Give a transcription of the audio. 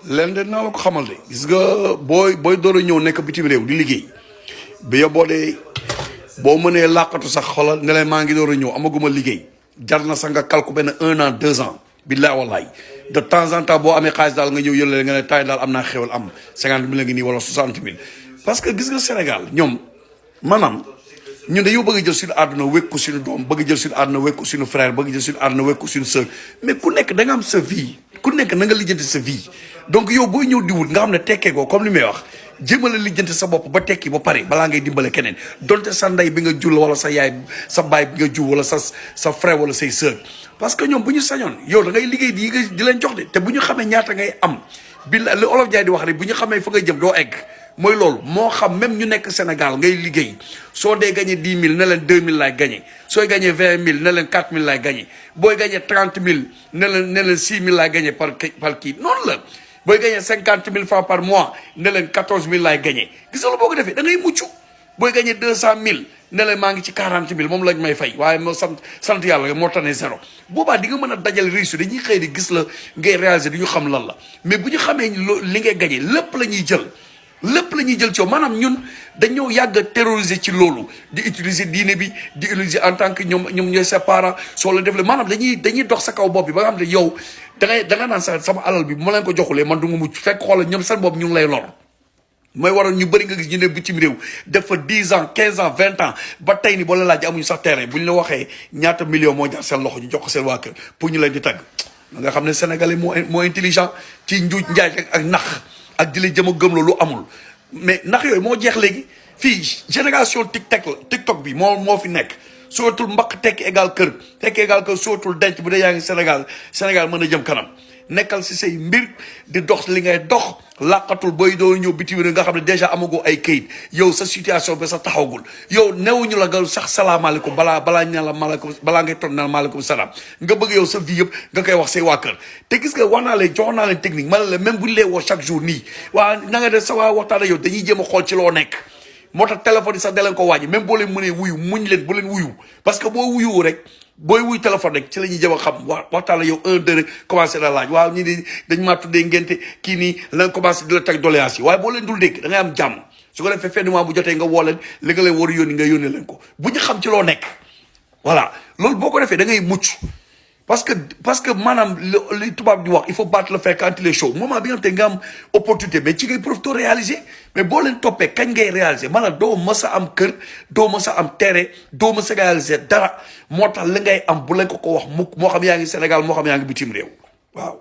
leen de naa la ko xamal de gis nga booy door a ñëw nekk bitim réew di liggéey bi yow boo mënee làqatu sax xoolal ne leen maa ngi door a ñëw amaguma liggéey jar na sax nga kalku benn 1 an 2 ans billaay wallaay de temps en temps boo amee xaalis daal nga ñëw yële nga ne taay daal am naa xewal am 50 000 ngi nii wala 60 000 parce que gis nga Sénégal ñoom maanaam ñun dañoo bëgg jël suñu àdduna wékku suñu doom bëgg jël suñu àdduna wékku suñu frère bëgg jël suñu àdduna wékku suñu sœur mais ku nekk da nga am sa vie ku nekk na nga lijjanti sa vie donc yow booy ñëw di wut nga xam ne tekkee ko comme li may wax jéemale lijjanti sa bopp ba tekki ba pare balaa ngay dimbale keneen donte sa ndey bi nga jur wala sa yaay sa baay bi nga jur wala sa frère wala say sœur parce que ñoom bu ñu sañoon yow da ngay liggéey di leen jox de te bu ñu xamee ñaata ngay am bi li olof jaay di wax rek bu ñu xamee fa nga jëm doo egg mooy loolu moo xam même ñu nekk Sénégal ngay liggéey soo dee gagné 10 000 ne leen 2 000 laay gagné sooy gagné 20 000 ne leen 4 000 laay gagné booy gagné 30 000 ne leen 6 000 laay gagné par kii noonu la booy gagné 50 000 francs par mois ne leen 14 000 laay gagné gis nga boo ko defee da ngay mucc booy gagné 200 000 ne leen maa ngi ci 40 000 moom lañ may fay waaye moo sant yàlla moo tane zéro boobaa di nga mën a dajal réussite dañuy xëy di gis la ngay réaliser du ñu xam lan la mais bu ñu xamee li ngay gagné lépp la ñuy jël. lépp la ñuy jël ci yow maanaam ñun dañoo yàgg a terroriser ci loolu di utiliser diine bi di utiliser en tant que ñoom ñooy ses parents soo leen def le maanaam dañuy dox sa kaw bopp bi ba nga xam ne yow da nga naan sa sama alal bi bu ma leen ko joxulee man du nga mucc fekk xoolal ñoom seen bopp ñu ngi lay lor mooy waral ñu bëri nga gis ñu ne bitim réew def fa 10 ans 15 ans 20 ans ba tey ni boo la laaj amuñu sax terrain bu ñu la waxee ñaata million moo jaar seen loxo ñu jox ko seen waa kër pour ñu leen di tagg nga xam ne sénégalais moo intelligent ci njuuj njaaj ak nax ak di la jëm a gëmloo lu amul mais ndax yooyu moo jeex léegi fii génération TikTok bi moo fi nekk sootul mbaq tekki égal kër sootul denc bu dee yaa ngi Sénégal mën a jëm kanam nekkal si say mbir di dox li ngay dox làqatul booy doo ñëw bitim réew nga xam ne déjà amagoo ay kayit yow sa situation bi sa taxawgul yow newuñu la nga sax salaamaaleykum balaa ñu ne la maaleykum balaa ngay ton na maaleykum salaam nga bëgg yow sa vie yëpp nga koy wax say waa kër te gis nga wax naa leen jox naa leen technique ma ne la même bu ñu lay woo chaque jour nii waa na nga def sa waa waxtaan ak yow dañuy jéem a xool ci loo nekk moo tax téléphone yi sax da leen ko wàññi même boo leen mënee wuyu muñ leen bu leen wuyu parce que boo wuyuwu rek booy wuy téléphone rek ci la ñuy jëm a xam waxtaan la yow 1 2 rek commencé la laaj waaw ñi di dañ maa tuddee ngénte kii nii la commencé di la teg doléance yi waaye boo leen dul dégg da ngay am jàmm su ko defee fenn bu jotee nga woo leen li nga leen war a yónni nga yónnee leen ko bu ñu xam ci loo nekk voilà loolu boo ko defee da ngay mucc parce que maanaam li tubaab di wax il faut battre le fer quand il est chaud moment bi nga xam te nga am opportunité mais ci ngay profité réaliser mais boo leen toppee kañ ngay réaliser maanaam doo mës a am kër doo mës a am terrain doo mës a réaliser dara moo tax li ngay am bu leen ko wax mukk moo xam yaa ngi Sénégal moo xam yaa ngi bitim réew waaw